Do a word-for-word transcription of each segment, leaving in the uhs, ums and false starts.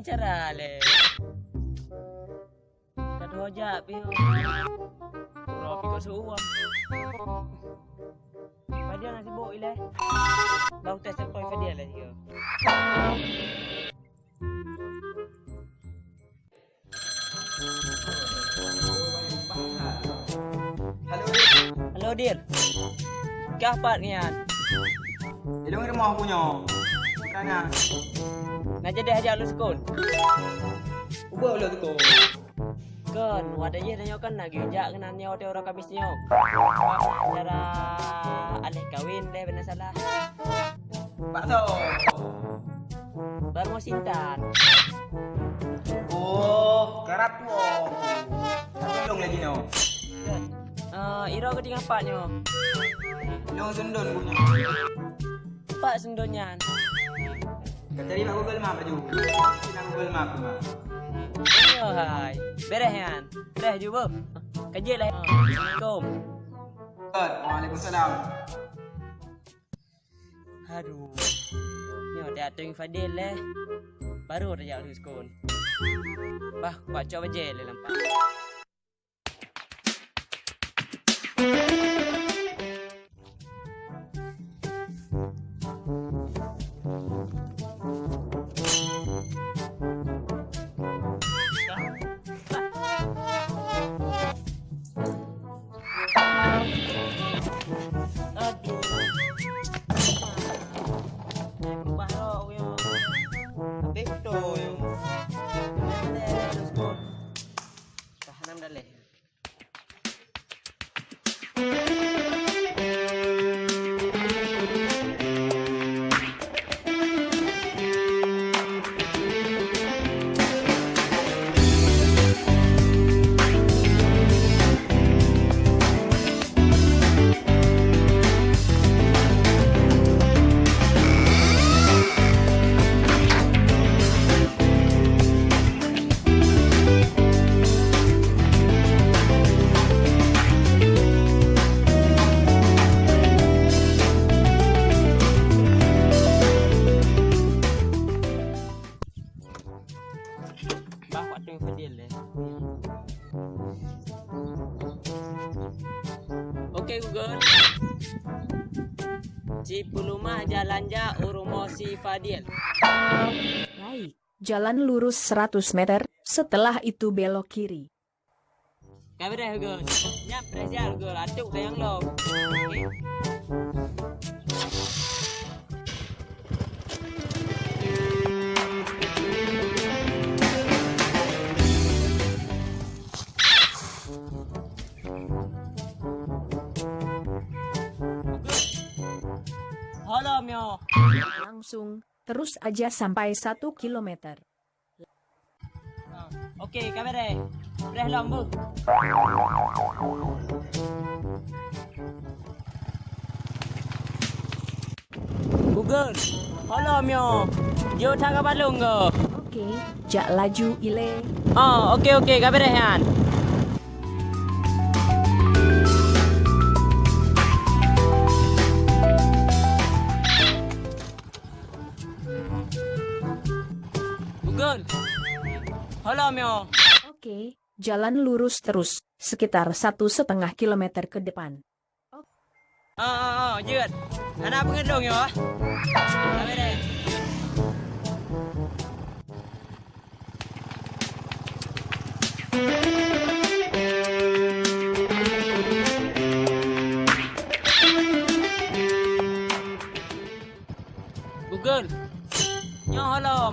Cara lé. Ka dua jak pih. Uroe pih kok seuuang. Fadil na sibuk ilée. Bang tes telepon Fadil lé sigoe. Halo, Dil. Halo, Dil. Kah pat nyan? Di luwa rumoh ku nyoe. Kana? Na jadi hajat lôn seukon. Ubak lôn seukon. Kon, watèe jih tanyoe kan na geujak keunan nyoe watèe uroe Kamis nyoe. Cara aleh kawin lé beuna salah. Bakso. Baru mau sintan. Oh, karap tuo. Tapi long lagi no. Eh, iro geuting apat nyoe. Long sundon punya. Pak sundon nyan. Ka cari bak Google Map laju. Sina Google Map tu, Mak. Ayo hai. Bereh nyan. Bereh ju beuh. Kejut lah. Assalamualaikum. Waalaikumsalam. Aduh. Nyoe dak teuing Fadil lé. Baru tajak lheuh seukon. Bah, kuat cok bajèe lé lampak. Aduh. Berubah rok, yo. Habis betul, yo. Tahan dalam. Bah, waktu Fadil deh. Oke, Google. Cipulumah jalan jak u rumoh si Fadil. Baik. Jalan lurus seratus meter, setelah itu belok kiri. Ka beureh, Google. Nyan preh siat, Google. Atuk ka nyang lom. Oke. Holom nyoe. Langsung. Terus aja sampai satu kilometer. Oke, ka beureh. Beureh lom, Bu. Google, holom nyoe. Jeuet that ka balong go. Oke, jak laju ilée. Oh, oke, oke, ka beureh nyan. Google. Holom nyoe. Oke, jalan lurus terus, sekitar satu setengah kilometer ke depan. Ah, ah, ah, jeuet. Hana peungeut lôn nyoe, ah. Ka beureh. Google. Nyoe holom.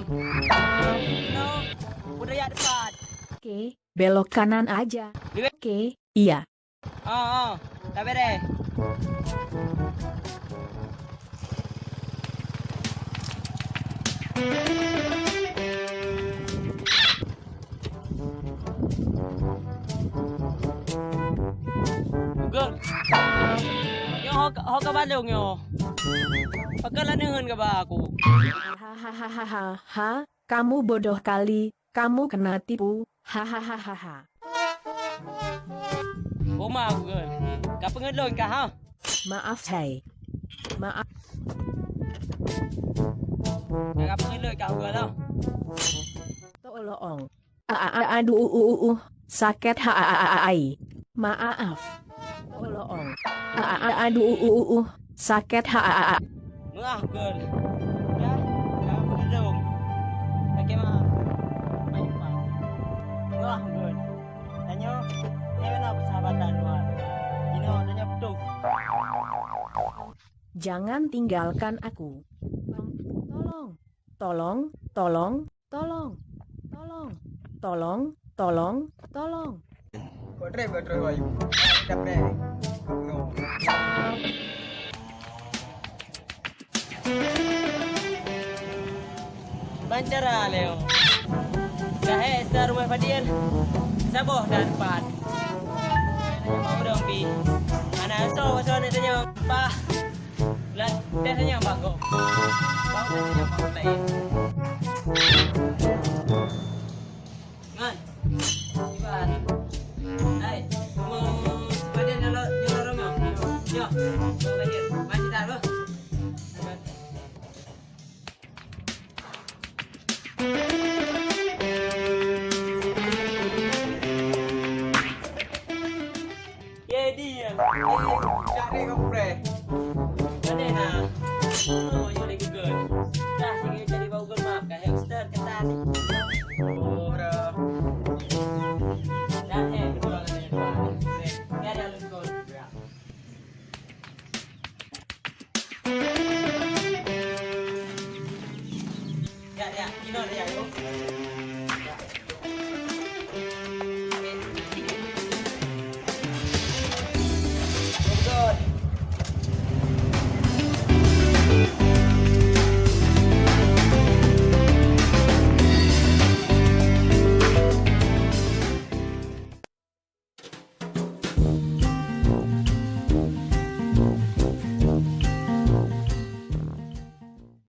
Nyoe budaya depan. Oke, belok kanan aja. Oke, iya. Oh, oh, ka beureh. Google. Nyoe ho, ho ka balong nyoe. Pakon laneuen ka ba aku. Hahaha, kamu bodoh kali, kamu kena tipu. Hahaha. Oma Google. Ka peungeut lôn kah, ha? Maaf, hai. Maaf. Ka peungeut lôn kah, Google, ha? Tolong. A, a, a, aduh, uh, uh, uh, uh, sakét ha, a, a, a, a, ai. Maaf. Tolong. A, a, a, aduh, uh, uh, uh, uh, sakét ha, a, a, a. Meuah, Gun. Ya, jangan mengandung. Sakét mah. Meuah, Gun. Tanyoe, saya nak persahabatan luar. Jinoe, tanyoe betul. Jangan tinggalkan aku. Tolong, tolong, tolong, tolong, tolong, tolong, tolong, tolong. Kok trep, kok trep, ayu. Trep, trep. No. Bancara Leo. Dah eh, sa rumah Fadil. Saboh dan empat. Mau dong, Pi. Anak esok, esok nak tanya. Pah. Lah, dah tanya Pak Gop. Bang, tanya Pak Gop lain. Ngan. Iban. Hai, mau sepadan nyolok, nyolok rumah. Yo, sepadan. Mari kita, bro. Ye, dia. Ye, cari kompreh.